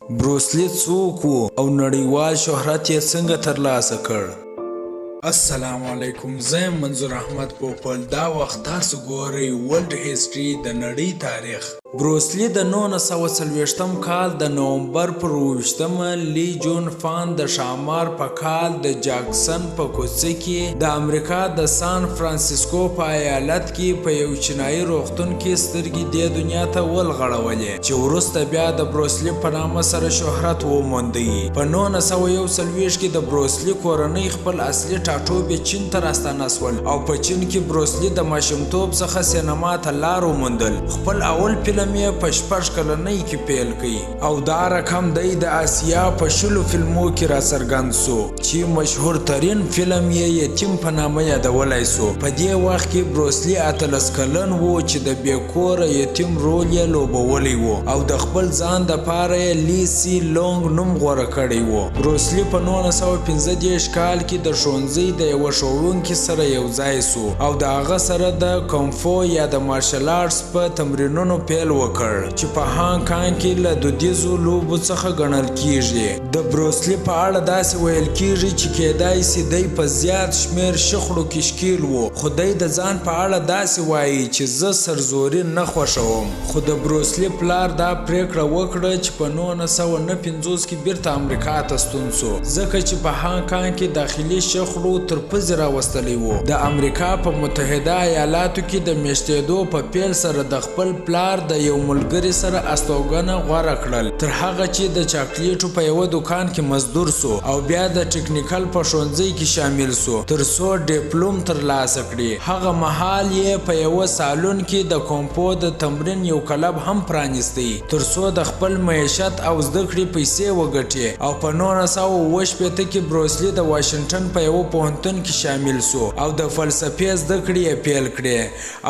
بروسلي څوک و او نړیوال شهرت یې څنګه ترلاسه کړ؟ السلام علیکم، زه یم منظور احمد پوپل. دا وخت تاسو ګورئ ورلډ هیسټري، د نړۍ تاریخ. بروسلي د 1940 کال د نومبر پر 27مه، لی جون فان د ښامار په کال، د جاکسن په کوڅه کې د امریکا د سان فرانسیسکو په ایالت کې په یو چینایي روغتون کې سترګې دې دنیا ته ولغړولې، چې وروسته بیا د بروسلي په نامه سره شهرت وموندی. په 1941 کې د بروسلي کورنۍ خپل اصلي ټاټوبي چین ته راستانه شول او په چین کې بروسلي د ماشومتوب څخه سینما ته لار وموندل. خپل اول فلم یې په 6 کلنۍ کې پیل کړ او دا رقم دی د اسیا په 20 فلمو کې راڅرګند سو، چې مشهور ترین فلم یې یتیم په نامه یادولای سو. په دې وخت کې بروسلي 18 کلن وو چې د بې کوره یتیم رول یې لوبولی وو او د خپل ځان دپاره یې لی سی لونګ نوم غوره کړی وو. بروسلي په 1935 کال کې د ښوونځي د یوه ښوونکي سره یو ځای سو او د هغه سره د کونګفو یا د مارشل آرټس په تمرینونو پیل وکړ، چې په هانګ کانګ کې له دودیزو لوبو څخه ګڼل کیږي. د بروسلي په اړه داسې ویل کیږي چې کیدای سي دی په زیات شمیر شخړو کې ښکیل وو، خو دی د ځان په اړه داسې وایي چې زه سرزوري نه خوښوم. خو د بروسلي پلار دا پریکړه وکړه چې په 1959 کې بیرته امریکا ته ستون سو، ځکه چې په هانګ کانګ کې داخلي شخړو تر پزې راوستلی وو. د امریکا په متحده ایالاتو کې د میشتېدو په پیل سره د خپل پلار د یو ملګري سره استوګنه غوره کړل، تر هغه چې د چاکلیټو په یوه دوکان کې مزدور سو او بیا د ټکنیکل په ښوونځي کې شامل سو تر څو ډیپلوم ترلاسه کړي. هغه مهال یې په یوه سالون کې د کونګفو د تمرین یو کلب هم پرانیستی تر څو د خپل معیشت او زده کړې پیسې وګټي. او په 1967 کې بروسلي د واشنګټن په یوه پوهنتون کې شامل سو او د فلسفې زده کړې یې پیل کړې،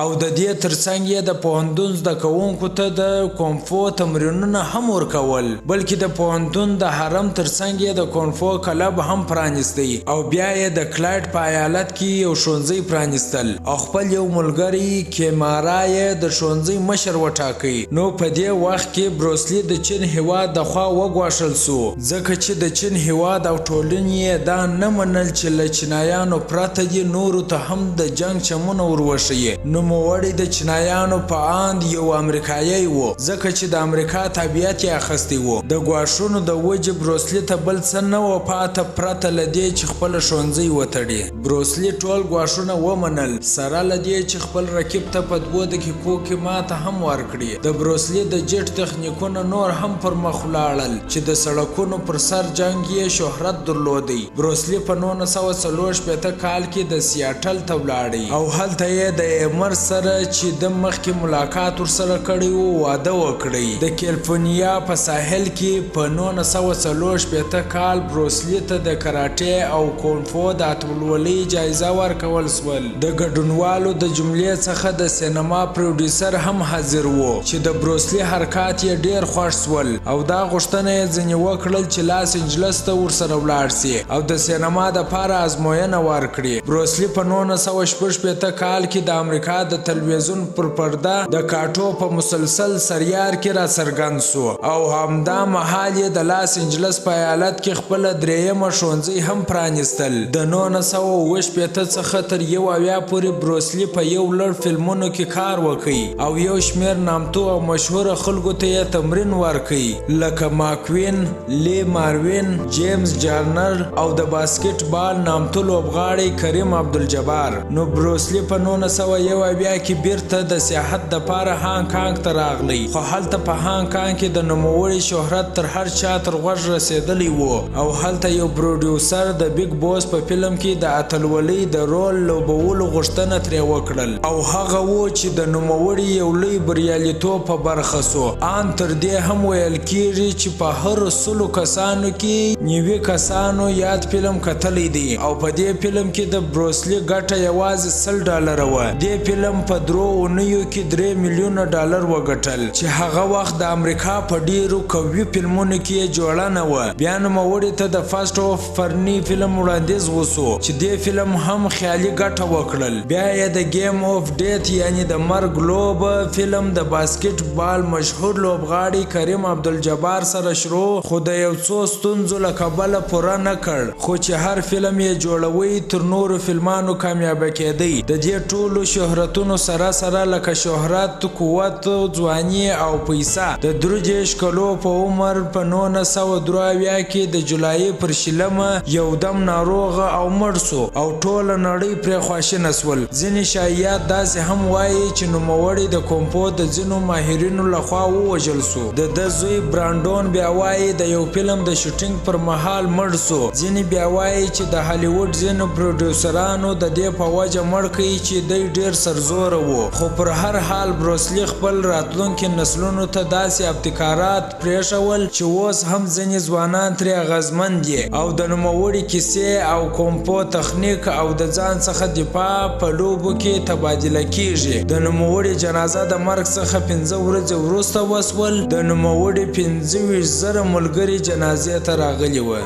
او د دې ترڅنګ یې د پوهنتون زده کوونکو ته د کونګفو تمرینونه هم ورکول، بلکې د پوهنتون د حرم ترڅنګ یې د کونګفو کلب هم پرانیستی او بیا یې د کلایډ په ایالت کې یو ښوونځی پرانیستل او خپل یو ملګری کیمارا یې د ښوونځي مشر وټاکی. نو په دې وخت کې بروسلي د چین هیواد د خوا وګواښل سو، ځکه چې د چین هیواد او ټولنې یې دا نه منل چې له چینایانو پرته دې نورو ته هم د جنګ چمونه ور وښیي. نوموړی د چینایانو په آند یو امریکایی و، ځکه چې د امریکا تابعیت یې اخیستی و. د ګواښونو د وجې بروسلي ته بل څه نه وه پاته پرته له دې چې خپله ښوونځی وتړي. بروسلي ټول ګواښونه ومنل، سره له دې چې خپل رقیب ته په 2 دقیقو کې ماته هم ورکړي. د بروسلي د جیټ تخنیکونه نور هم پر مخ ولاړل چې د سړکونو پر سر جنګ یې شهرت درلودی. بروسلي په 1964 کال کې د سیاټل ته ولاړی او هلته یې د ایمر سره چې د مخکې ملاقات ورسره کړی و واده وکړی. د کیلیفورنیا په ساحل کې په 1964 کال بروسلي ته د کراټې او کونګفو د اتلولۍ جایزه ورکول سول. د ګډونوالو د جملې څخه د سینما پروډیوسر هم حاضر وو چې د بروسلي حرکات یې ډیر خوښ سول او دا غوښتنه یې ځنې وکړل چې لاس انجلس ته ورسره ولاړ سي او د سینما دپاره ازموینه ورکړي. بروسلي په 1966 کال کې د امریکا د تلویزیون پر پرده د کاټو په مسلسل سریال کې راڅرګند سو او همدا مهال یې د لاس انجلس په ایالت کې خپله درېیمه ښوونځی هم پرانیستل. د 1967 څخه تر 71 پورې بروسلي په یو لړ فلمونو کې کار وکړ او یو شمېر نامتو او مشهوره خلکو ته یې تمرین ورکړ، لکه ماکوین، لی ماروین، جیمز جارنر او د باسکټ بال نامتو لوبغاړی کریم عبدالجبار. نو بروسلي په 1971 کې بیرته د سیاحت دپاره هانګ کانګ ته راغلی، خو هلته په هانګ کانګ کې د نوموړي شهرت تر هر چا تر غوږ رسېدلی وو او هلته یو پروډیوسر د بیګ بوس په فلم کې د اتلولۍ د رول لوبولو غوښتنه ترې وکړل او هغه وو چې د نوموړي یو لوی بریالیتوب په برخه سو. آن تر دې هم ویل کیږي چې په هرو 100 کسانو کې 90 کسانو یاد فلم کتلی دی او په دې فلم کې د بروسلي ګټه یوازې 100 ډالره وه. دې فلم په 3 اونیو کې 3 میلیونه ډالر وګټل چې هغه وخت د امریکا په ډیرو قوي فلمونو کې یې جوړه نه وه. بیا نوموړي ته د فاسټ اوف فرني فلم وړاندیز وسو چې دې فلم هم خیالي ګټه وکړل. بیا یې د ګیم اوف ډیت یعنی د مرګ لوبه فلم د باسکټ بال مشهور لوبغاړي کریم عبدالجبار سره شروع، خو د یو څو ستونزو له کبله پوره نه کړ. خو چې هر فلم یې جوړوی تر نورو فلمانو کامیابه کېدی. د دې ټولو شهرتونو سره سره لکه شهرت، قوت، ځواني او پیسه، د 33 کلو په عمر په 1973 کې د جولای پر 20مه یو دم ناروغه او مړ سو او ټوله نړۍ پرې خواشینه سول. ځینې شایعات داسې هم وایي چې نوموړی د کومپو د ځینو ماهرینو لخوا ووژل سو. د ده زوی برانډون بیا وایي د یو فلم د شوټینګ پر مهال مړ سو. ځینې بیا وایي چې د هالیوډ ځینو پروډیوسرانو د دې په وجه مړ کړ چې دی ډېر سرزوره و. خو پر هر حال بروسلي خپل راتلونکي نسلونو ته داسې ابتکارات پرېښول چې اوس هم ځینې ځوانان ترې اغېزمن دي او د نوموړي کیسې او کومپو تخنیک او د ځان څخه دفاع په لوبو کې تبادله کیږي. د نوموړي جنازه د مرګ څخه 5 ورځې وروسته وسول. د نوموړي 25,000 ملګري جنازې ته راغلي وه.